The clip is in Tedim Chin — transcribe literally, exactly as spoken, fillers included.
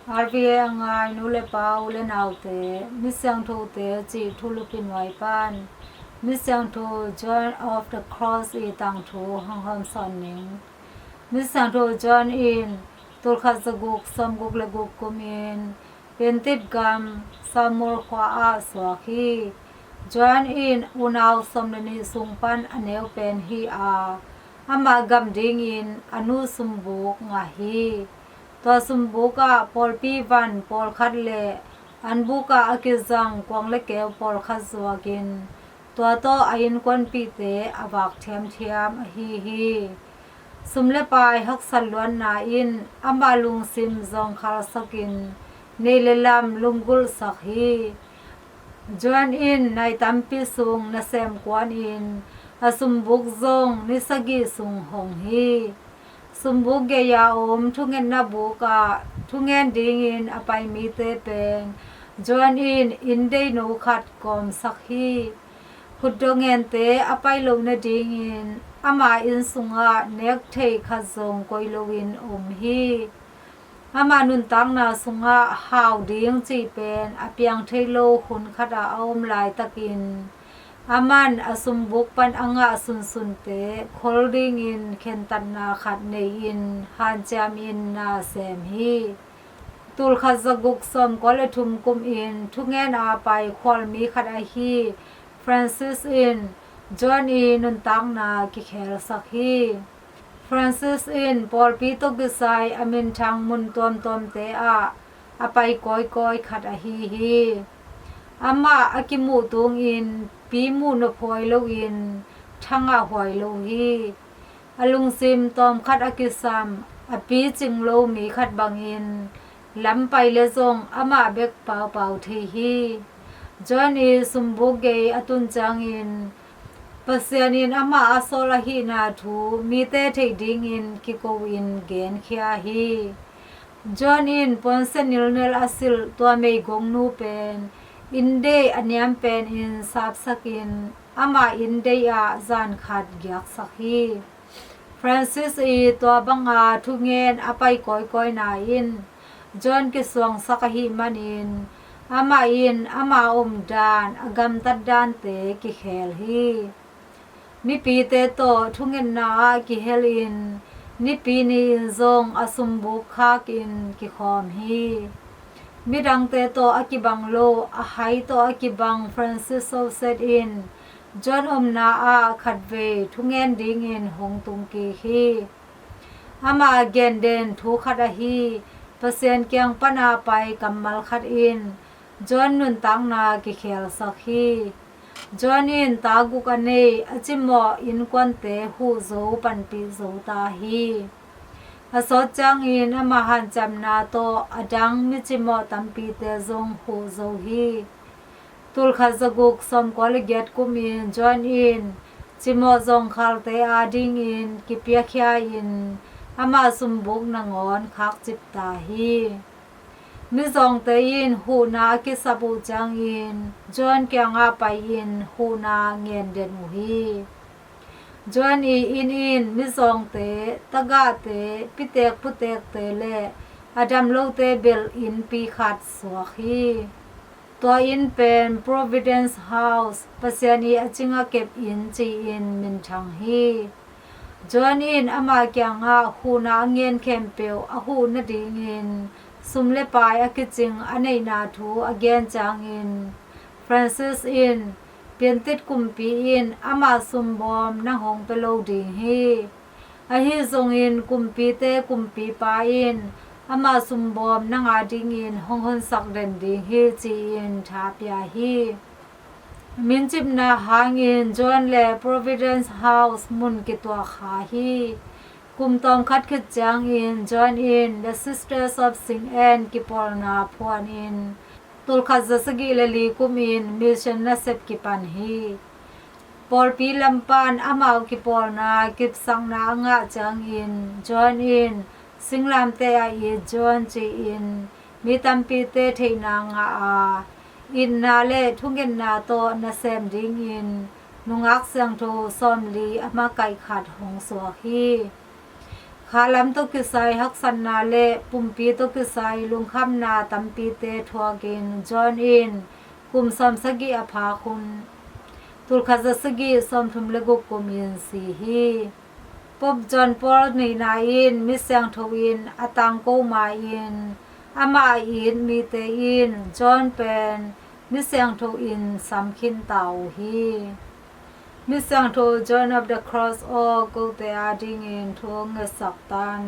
R V A a ngai nu le pa, u le naute, Misiangthote cih thulupi nuai pan Misiangtho John of the Cross i tangthu hong hawmsawn ning. Misiangtho John in tulkhat zaguk sawmguk le guk kumin Piantit gam Samuel khua ah suak hi. John in unau sawm le nih sung pan a neu pen hi a, amah gam dingin a nu sumbuk ngah hi. Tua sumbuk ah pawlpi van pawlkhat le an buk ah a kizang kuang le keu pawlkhat zuakin tua tawh a innkuanpihte a vak thiamthiam ahi hi. Sum le pai haksat luatna in amah lungsim zawngkhalsakin nei le lam lunggulhsak hi. John in nai tampi sung nasem kuanin a sumbuk zong ni sagih sung hong hi. Sumbuk gei-a om thungetna buk ah thungen dingin a pai mite pen John in inn deino khat kawmsak hi. Khutdawh ngente a pai loh nadingin ama inn sungah nek thei khat zong koi loin om hi. Ama nuntakna sungah hau ding cih pen a piang thei lo hun khatah a om laitakin aman a sumbuk pan a ngah sunsunte khol dingin khentatna khat nei-in hanciamin na sem hi. Tulkhat zaguk sawmkua le thum kumin thungen a pai khualmi khat ahi Francis in John i nuntakna kikhelsak hi. Francis in pawlpi tawh kisai a minthang mun tuamtuamte ah a pai kawikawi khat ahi hi. Amah a kimuh tungin pi muh nophuai loin thangah huai lo hi. A lungsim tawmkhat a kisam a picing lo mi khat bangin lam pai le zong amah bek paupau thei hi. John i sumbuk gei a tun ciangin Pasian in amah a sawl ahihna thu mite theih dingin kiko-in genkhia hi. John in puansia nilnel a silh tua meigongnu pen inndei a niam penin sapsakin ama inndei ah zan khat giaksak hi. Francis i tua banga thungen a pai kawikawina in John kisuangsak ahih manin amah in ama omdan a gamtat dante kikhel hi. Mipite tawh thungetna ah kihelin nipi ni-in zong a sumbuk khakin kikhawm hi. Midangte tawh a kibang lo a hai tawh a kibang Francis Sowset in John omna ah khatvei thungen dingin hong tungkik hi. Ama genden thu khat ahi Pasian kiang pana pai kammal khat in John nuntakna kikhelsak hi. John in ta guk a nei a cimawh innkuante huhzo panpih zo ta hi. A sawt ciangin ama hanciamna tawh a dang mi cimawh tampite zong huhzo hi. Tulkhat zaguk sawmkua le giat kumin John in cimawh zawngkhalte adingin kipiakhia-in ama sumbuk nangawn khakcip ta hi. Mizawngte in huhna a kisap uh ciangin John kiangah pai-in huhna ngen den uh hi. John i inn in mizawngte, tagahte, pitek putekte le a damlote belh innpi khat suak hi. Tua inn pen Providence House, Pasian i a cing a kep inn ci-in minthang hi. John in ama kiangah huhna a ngen khempeuh a huh nadingin sum le pai a kicing a neihna thu a gen ciangin Francis in Piantit kumpi in ama sumbawm nang hong pia lo ding hi. Ahi zongin kumpite kumpipa in ama sumbawm nang adingin hong honsak den ding hi ci-in tha pia hi. Mincipna hangin John le Providence House mun kituak kha hi. Kum tawmkhat khit ciangin John in The Sisters of Saint Anne kipawlna phuanin tulkhat zasagih le li kumin mission nasep kipan hi. Pawlpi lam pan amau kipawlna kipsakna a ngah ciangin John in singlamteh ah it John ci-in mi tampite theihna ngah a, itna le thungetna tawh nasem dingin nungak siangtho sawmli a makaih khat hong suak hi. Khalam tawh kisai haksatna le pumpi tawh kisai lungkhamna tampite thuakin John in kum sawmsagih a phak hun tulkhat zasagih sawmthum le guk kumin si hi. Pope John Paul nihna in misiangtho in a tangko ma-in ama a it mite in John pen misiangtho in sam khinta uh hi. Misiangtho John of the Cross aw, kote adingin thu ngetsak tan.